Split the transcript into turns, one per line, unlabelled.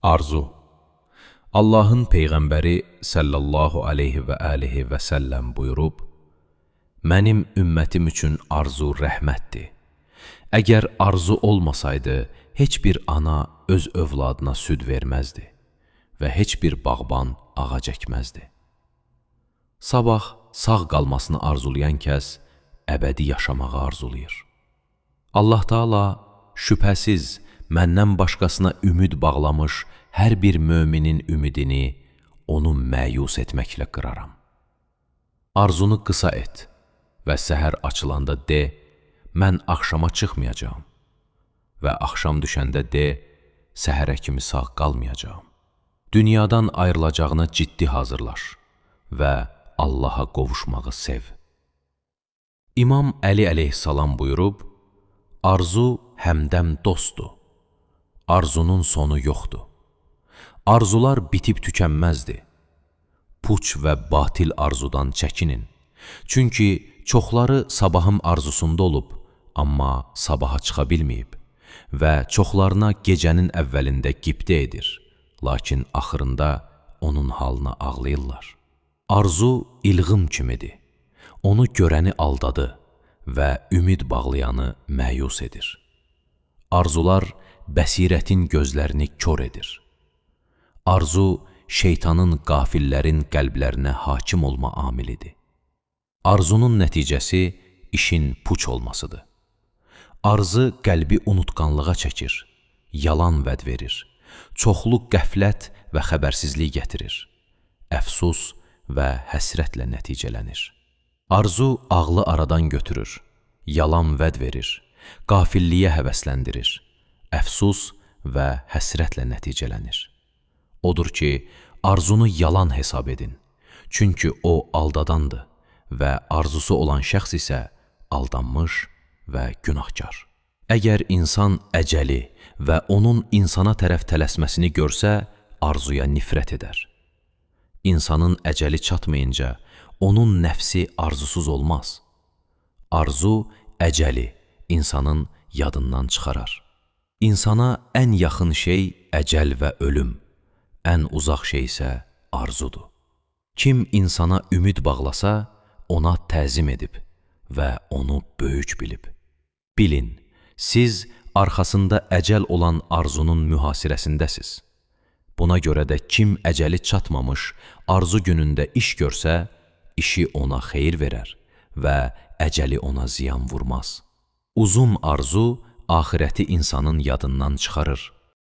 Arzu. Allahın Peyğəmbəri sallallahu aleyhi və alihi və səlləm buyurub, mənim ümmətim üçün arzu rəhmətdir. Əgər arzu olmasaydı, heç bir ana öz övladına süd verməzdi və heç bir bağban ağac əkməzdi. Sabah sağ qalmasını arzulayan kəs əbədi yaşamağı arzulayır. Allah Taala şübhəsiz məndən başqasına ümid bağlamış hər bir möminin ümidini onu məyus etməklə qıraram. Arzunu qısa et və səhər açılanda de, mən axşama çıxmayacağam və axşam düşəndə de, səhərə kimi sağ qalmayacağam. Dünyadan ayrılacağına ciddi hazırlaş və Allaha qovuşmağı sev. İmam Əli əleyhissalam buyurub, arzu həmdəm dostdur. Arzunun sonu yoxdur. Arzular bitib tükənməzdi. Puç və batil arzudan çəkinin. Çünki çoxları sabahın arzusunda olub, amma sabaha çıxa bilməyib və çoxlarına gecənin əvvəlində qibtə edir, lakin axırında onun halına ağlayırlar. Arzu ilğım kimidir. Onu görəni aldadı və ümid bağlayanı məyus edir. Arzular bəsirətin gözlərini kor edir. Arzu şeytanın qafillərin qəlblərinə hakim olma amilidir. Arzunun nəticəsi işin puç olmasıdır. Arzı qəlbi unutqanlığa çəkir, yalan vəd verir, çoxlu qəflət və xəbərsizlik gətirir, əfsus və həsrətlə nəticələnir. Arzu ağlı aradan götürür, yalan vəd verir, qafilliyə həvəsləndirir, əfsus və həsrətlə nəticələnir. Odur ki, arzunu yalan hesab edin. Çünki o aldadandır və arzusu olan şəxs isə aldanmış və günahkar. Əgər insan əcəli və onun insana tərəf tələsməsini görsə, arzuya nifrət edər. İnsanın əcəli çatmayınca onun nəfsi arzusuz olmaz. Arzu əcəli insanın yadından çıxarar. İnsana ən yaxın şey əcəl və ölüm, ən uzaq şey isə arzudur. Kim insana ümid bağlasa, ona təzim edib və onu böyük bilib. Bilin, siz arxasında əcəl olan arzunun mühasirəsindəsiz. Buna görə də kim əcəli çatmamış arzu günündə iş görsə, işi ona xeyir verər və əcəli ona ziyan vurmaz. Uzun arzu axirəti insanın yadından çıxarır.